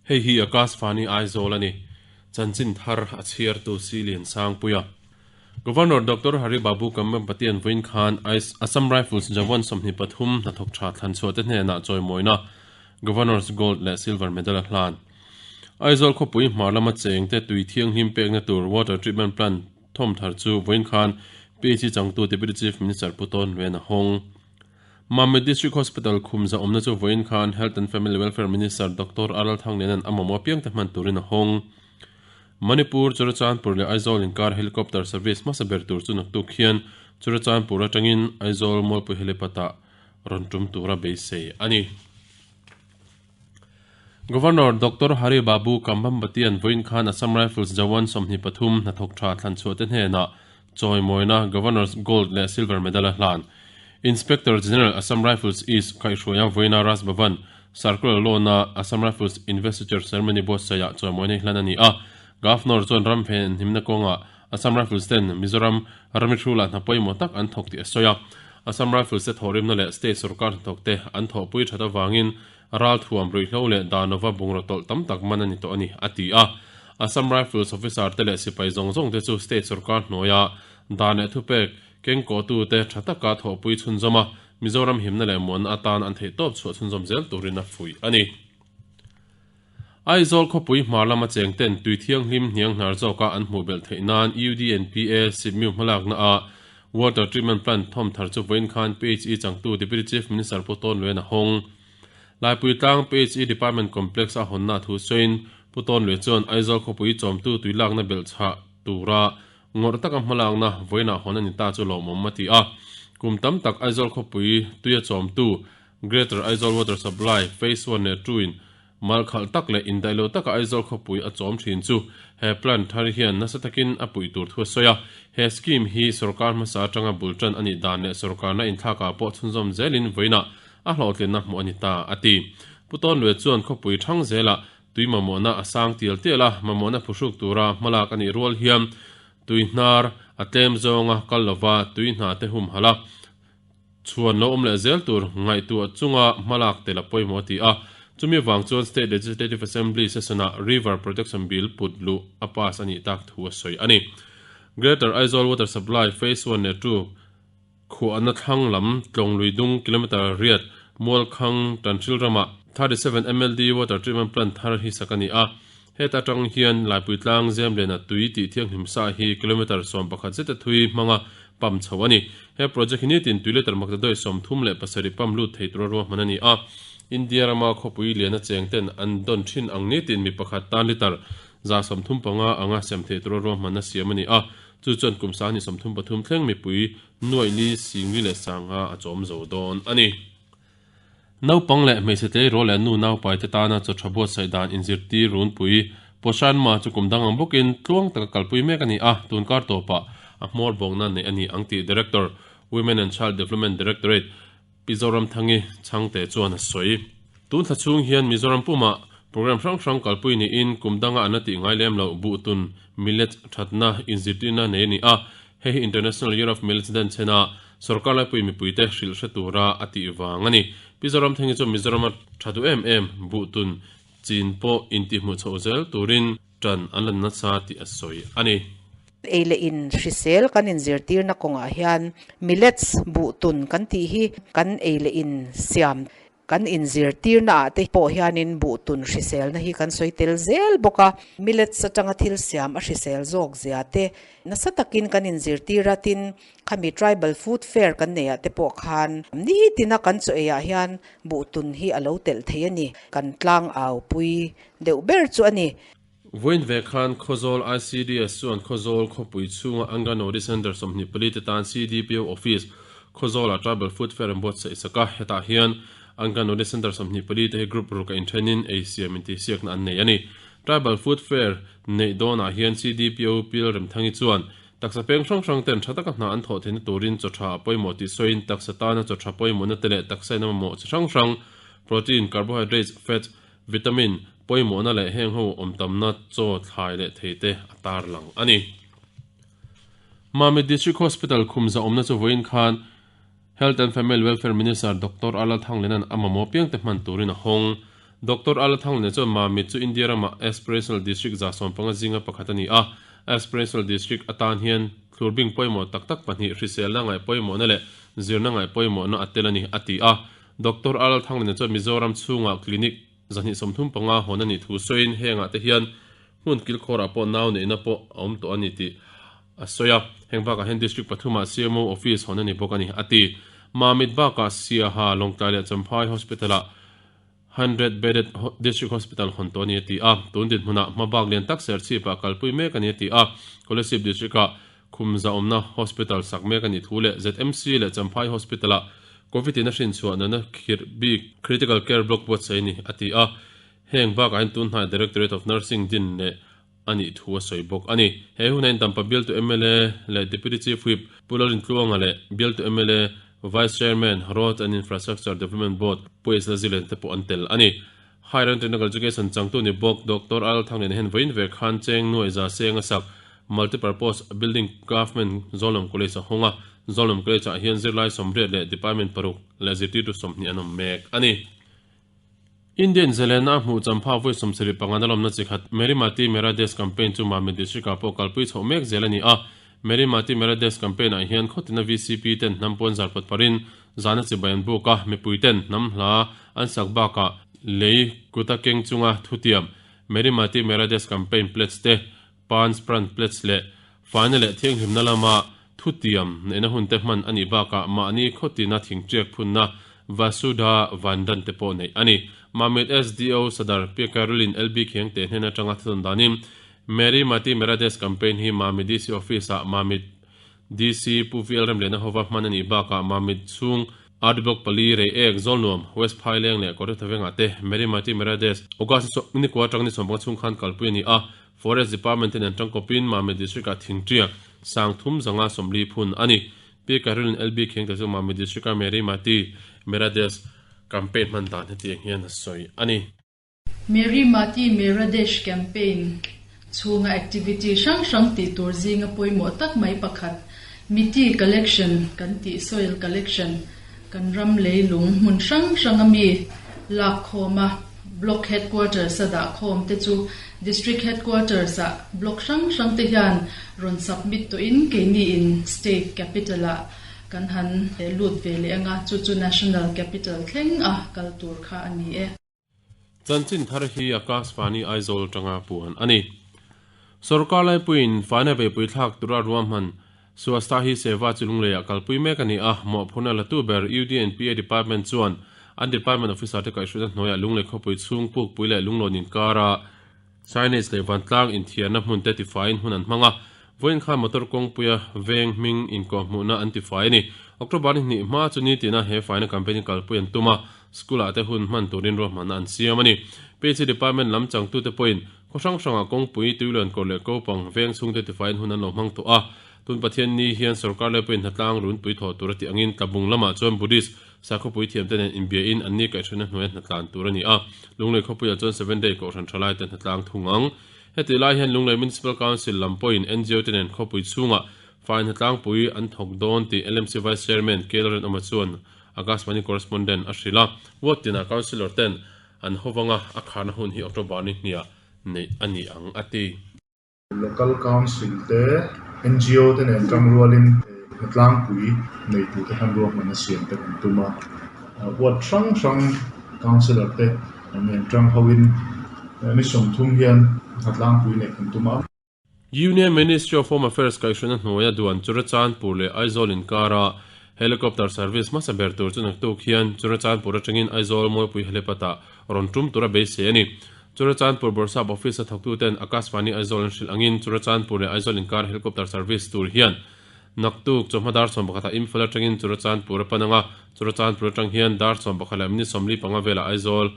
Hei hi Akashvani Aizawl a ni. Chanchin thar a chhiartu Silian Sangpuia. Governor Doctor Hari Babu Kambhampatian vawiin khan Assam Rifles Jawan 23 hnathawk tha thlanchhuah te hnenah chawimawina Governor's Gold leh Silver Medal a hlan. Aizawl khawpui hmar lama chengte tui thianghlim pekna tur Water Treatment Plant thawm thar chu vawiin khan PHC changtu Deputy Chief Minister Pu Tawn Luen a hawng. Mamit District Hospital khum zahawmna chu vawiin khan Health and Family Welfare Minister Doctor R Lalthangliana'n a mamawh apiangte hman turin a hawng. Manipur, Churachandpur leh Aizawl inkar helicopter service hmasa ber tur chu naktuk hian Churachandpur atangin Aizawl Mualpui helipad-ah rawn tum tura beisei a ni. Governor Doctor Hari Babu Kambhampatian vawiin khan Assam Rifles Jawan 23 hnathawk tha thlanchhuah te hnenah chawimawina Governor's Gold leh Silver Medal a hlan. Inspector General Assam Rifles East kaihhruaia vawiina Raj Bhavan Circular Lawn-a Assam Rifles Investiture Ceremony buatsaihah chawimawina hi hlan a ni a. Governor chuan ram venhimna kawngah Assam Rifles ten Mizoram rami hrulah hna pawimawh tak an thawk tih a sawi a. Assam Rifles te thawhrimna leh state sorkar hnathawk te an thawhpui that avangin ralthuam ruihhlo leh danova bungraw tawlh tam tak man a ni tawh a ni, a ti a. Assam Rifles officer te leh sipai zawng zawng te chu state sorkar hnuaia dan leh thupek kengkawhtute tha taka thawhpui chhunzawm a, Mizoram himna leh muanna atan an theihtawp chhuah chhunzawm zel turin a fuih a ni. Aizawl khawpui hmar lama cheng ten tui thianghlim hniang hnar zawka an hmuh belh theih nan UDNPA Sipmiu hmalakna ah Water Treatment Plant thawm thar chu vawiin khan PHE changtu Deputy Chief Minister Pu Tawn Luen a hawng. Laipui tlang PHE Department Complex a hawnna thu sawiin Pu Tawn Lue chuan Aizawl khawpui chawmtu tui lakna belh chhah tura ngawrh taka hmalakna vawiinah hawn a ni ta chu lawmawm a ti a. Kum tam tak Aizawl khawpui tuia chawmtu Greater Aizawl Water Supply Phase One leh Two in mal khalh tak leh indaih lo taka Aizawl khawpui a chawm thin chu he plan thar hian nasa takin a puih tur thu a sawi a. He scheme hi sorkar hmasa atanga bul tan a nih dan leh sorkarna inthlakah pawh chhunzawm zelin vawiinah a hlawhtlinna hmuh a ni ta, a ti. Pu Tawnlue chuan khawpui thang zelah tui mamawhna a sang tial tial a, mamawhna phuhruk tura hmalak a nih rual hian tui hnar a tlem zawnga kal lova tui hna te humhalh a, Chhuan lo awm leh zel tur ngaihtuah chunga hmalak tel a pawimawh a ti a, chumi vang chuan State Legislative Assembly session-ah River Protection Bill put luh a pass a nih tak thu a sawi a ni. Greater Aizawl Water Supply Phase One leh Two khuahna thlang lam Tlawnglui dung kilometre riat Mualkhang Tanhril ramah 37 MLD Water Treatment Plant thar hi sak a ni a, heta tang hian Laipui tlang Zemlena tui tih thianghlim sa hi kilometre 11 zeta thui hmanga pump chho a ni. He project hi nitin tui litre maktaduai 37 pump lut thei tura ruahman a ni a. India rama khawpui liana cheng ten an dawn thin ang nitin mi pakhat tan litre 135 anga sem thei tura ruahmanna siam a ni a. Chu chuan kum 2033 thleng mipui nuaih li singli leh sanga a chawm zo dawn a ni. Naupang leh hmeichhe tleirawl leh nu naupai te tana chaw tha buatsaih dan inzirtir runpui Poshan Ma chu kum dang ang bawkin tluang taka kalpui mek a ni a, tun kar tawpah a hmawr bawkna neih a ni ang tih Director, Women and Child Development Directorate, Pi Zoramthangi Chhangte chuan a sawi. Tun thla chhung hian Mizoram pumah program hrang hrang kalpui niin kum danga an la tih ngai lem loh buhtun millet thatna inzirtirna nei a ni a, Hei hi International Year of Millets den chhena sorkar laipui mipuite hrilh hre tura a tih vang a ni. Pi Zoramthangi chuan Mizorama tha duh em em buhtun chin pawh intihhmuh chhoh zel turin tan an la nasa tih a sawi a ni. Ei leh in hrisel kan inzirtirna kawngah hian millets buhtun kan tih hi kan ei leh in siam Kan inzirtirna ah te pawh hianin buhtun hriselna hi kan sawi tel zel bawk a, millets atanga thil siam a hrisel zawk zia te nasa takin kan inzirtir a, tin khami tribal food fair kan neih ah te pawh khan nitina kan chaw ei ah hian buhtun hi a lo telh thei a ni, kan tlang au pui deuh ber chu a ni. Vawiin ve khan Khawzawl ICDS chuan Khawzawl khawpui chhunga Anganwadi Centre 24 te tan CDPO Office, Khawzawlah Tribal Food Fair an buatsaih sak a, hetah hian Anganwadi Centre 24 te hi group ruk a inthenin ei siam intihsiakna an nei a ni. Tribal Food Fair neih dawnah hian CDPO Pil Remthangi chuan taksa peng hrang hrang ten tha taka hna an thawh theihna turin chaw tha a pawimawh tih sawiin taksa tana chaw tha pawimawhna te leh taksa in a mamawh chi hrang hrang protein, carbohydrates, fats, Vitamin pawimawhna leh heng ho awm tamna chaw thlai leh thei te a tarlang a ni. Mamit District Hospital khum zahawmna chu vawiin khan Health and Family Welfare Minister Doctor Arlal Thanglina'n a mamawh piangte hman turin a hawng. Doctor Ala Thanglina chuan Mamit chu India rama Aspirational District 115 zinga pakhat a ni a, Aspirational District atan hian thlurbing pawimawh tak tak pahnih hriselna ngaih pawimawhna leh zirna ngaih pawimawhna a tel a ni, a ti a. Doctor Ala Thanglina chuan Mizoram chhungah clinic 235 hawn a nih thu sawiin hengah te hian hmun kilkhawrah pawh nau neihna pawh a awm tawh a ni tih a sawi a. Heng bakah hian District pathumah CMO Office hawn a ni bawk a ni, a ti. Mamit bakah Siaha, Lawngtlai leh Champhai Hospital-ah 100 bedded District Hospital hawn tawh a ni a ti a. Tun dinhmunah hmabak lian tak Serchhipah kalpui mek a ni a ti a. Kolasib District-ah Khumza awmna Hospital sak mek a nih thu leh ZMC leh Champhai Hospital-ah Covid-in a hrinchhuah nana khirh bik Critical Care Block buatsaih a ni, a ti a. Heng bakah hian tun hnai Directorate of Nursing din leh a nih thu a sawi bawk a ni. He hunah hian Dampa bialtu mla leh Deputy Chief Whip Pu Lalrintluanga leh bialtu mla Vice Chairman Roads and Infrastructure Development Board Pu Ezra Zilen te pawh an tel a ni. Higher and Technical Education changtu ni bawk Doctor Al Thanglian hian vawiin ve khan cheng nuai za seng a sak Multipurpose Building Government Zawlnam College a hawng a, Zawlnam College ah hian zirlai 80 leh department paruk leh zirtirtu 20 an awm mek a ni. Indian Zelena a hmuh champha vawi 75 na lawmna chi khat Meri Mati Mera Desh campaign chu Mamit District ah pawh kalpui chhoh mek zel a ni a, Meri Mati Mera Desh campaign ah hian khawtina VCP ten hnam pawn zar pawt parin zana chibai an buk a, mipui ten hnam hla an sak bakah lei kuta keng chunga thutiam Meri Mati Mera Desh campaign pledge te Pans Pran pledge leh faina leh thianghlimna lama thutiam neihna hun te hman a nih bakah mahni khawtina thingṭiak phunna Vasudha Vandan te pawh neih a ni. Mamit SDO Sadar Pi Caroline LB Khengte hnen atanga thutawn danin Meri Mati Mera Desh campaign hi Mamit DC Office-ah Mamit DC Pu VL Remliana hova hman a nih bakah Mamit chhung RD Block pali, Reiek, Zawlnuam, West Phaileng leh Kawrthethavengah te Meri Mati Mera Desh August ni nikua atang ni 15 chhung khan kalpui a ni a. Forest Department ten an tangkawpin Mamit District-ah thingṭiak 3,040 phun a ni. Pi Carolyn LB Khengte chu Mamit District-a Meri Mati Mera Desh campaign hman dan hetiang hian a sawi a ni. Meri Mati Mera Desh campaign chhunga activity hrang hrang tih tur zinga pawimawh tak mai pakhat, Miti collection kan tih soil collection kan ram leilung hmun hrang hranga mi lak khawm a, Block Headquarters a dah khawm te chu District Headquarters ah Block hrang hrang te hian rawn submit tawhin keini in State Capital ah kan han lut ve leh anga chu chu National Capital thleng a kal tur kha a ni e. Chanchin thar hi Akashvani Aizawl atanga puan a ni. Sorkar laipuiin faina beihpui thlak tura ruahman Swasthya Hi Seva chu lungleiah kalpui mek a ni a, mawhphurhna latu ber UDNPA Department chuan an Department Officer te kaihhruaina hnuaiah lunglei khawpui chhung pukpui leh lunglawn inkara signage leh vantlang inthiarna hmun te tifaiin hun an hmang a, vawiin khan motor kawngpuia veng hming inkawhhmuhna an tifai a ni. October ni hnih hma chu nitina he faina campaign kalpui an tum a, school ah te hun hman turin ruahmanna an siam a ni. PHC Department lam changtute pawhin Khaw hrang hrangah kawngpui, tuiluan kawr leh kopang, veng chhungte tifaiin hun an lo hmang tawh a. Tun Pathian ni hian sorkar laipuiin hnatlang runpui thawh tur a tih angin Tlabung lamah chuan Buddhist sakhawpui thiamte nen inbiain an ni kaihhruaina hnuaia hnatlan tur a ni a. Lunglei khawpuiah chuan Seven Day Kohhran thalaite hnatlang thung ang. Hetih lai hian Lunglei Municipal Council lam pawhin NGO te nen khawpui chhungah fai hnatlangpui an thawk dawn tih LMC Vice Chairman K Lalrinawma chuan Akashvani Correspondent a hrilh a. Ward tinah Councillor ten An hovanga a kharna hun hi October ni hniah neih a ni ang, a ti. Local Council te, ngo te nen tangrualin hnatlangpui neitute khan ruahmanna siam te kan tum a. Ward hrang hrang Councillor te nen tang hoin ni 30 hian hnatlangpui neih kan tum a. Union Ministry of Home Affairs kaihhruaina hnuaia duan Churachandpur leh Aizawl inkara helicopter service hmasa ber tur chu naktuk hian Churachandpur atangin Aizawl Mawipui helipad-ah rawn tum tura beisei a ni. Churachandpur Bawrhsap Office-a thawktuten Akashvani Aizawl an hrilh angin Churachandpur leh Aizawl inkar helicopter service tur hian naktuk chawhma dar 11 ah Imphal atangin Churachandpur a pan ang a, Churachandpur atang hian dar 11 leh minute 45 velah Aizawl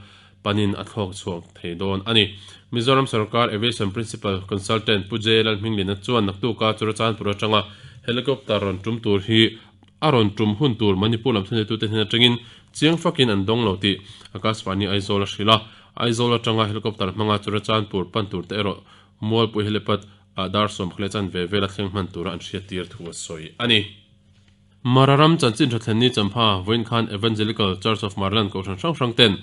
panin a thlawk chhuak thei dawn a ni. Mizoram sorkar Aviation Principal Consultant Pu J Lalhminglina chuan naktuka Churachandpur atanga helicopter rawn tum tur hi a rawn tum hun tur Manipur lam thuneitute hnen atangin chiang fakin an dawng lo tih Akashvani Aizawl a hrilh a. Aizawl atanga helicopter hmanga Churachandpur pan turte erawh Mualpui helipad ah dar 10 leh chanve vela thleng hman tura an hriattir thu a sawi a ni. Mara ram chanchin thathlenni champha vawiin khan Evangelical Church of Maraland kohhran hrang hrang ten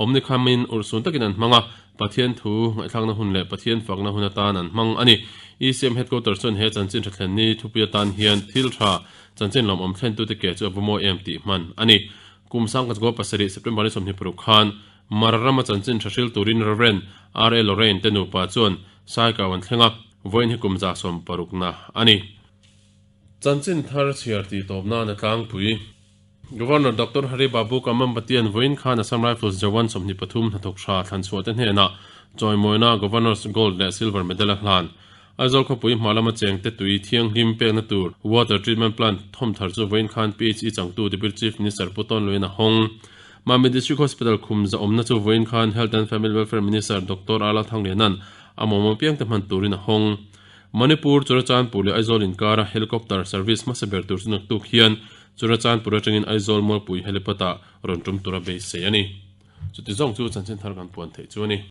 Awmni khamin urhsun takin an hmang a, Pathian thu ngaihthlakna hun leh Pathian fakna hun atan an hmang a ni. ECM Headquarters chuan he chanchin tha thlen ni thupui atan hian thil tha chanchin lawmawm thlentute ke chu a va mawi em tih hman a ni. Kum sangkhat pasarih September ni 26 khan Mara rama chanchin tha hril turin Rev. R.A. Lorraine te nupa chuan Saikau an thleng a, vawiin hi kum 16 na a ni. Chanchin thar chhiar tih tawp nan a tlangpui. Governor Doctor Hari Babu Kamambatian vawiin khan Assam Rifles Jawan 23 hnathawk tha thlanchhuah te hnenah chawimawina Governor's Gold leh Silver Medal a hlan. Aizawl khawpui hma lama chengte tui thianghlim pekna tur Water Treatment Plant thawm thar chu vawiin khan PHE changtu Deputy Chief Minister Pu Tawn Luiin a hawng. Mami District Hospital khum zahawmna chu vawiin khan Health and Family Welfare Minister Doctor Arla Thanglianan a mawmawm piangte hman turin a hawng. Manipur, Churachandpur leh Aizawl inkara Helicopter service hmasa ber tur chu naktuk hian Churachandpur atangin Aizawl Mualpui Helipad-ah rawn tum tura beisei a ni. Chuti zawng chu chanchin thar kan puan theih chu a ni.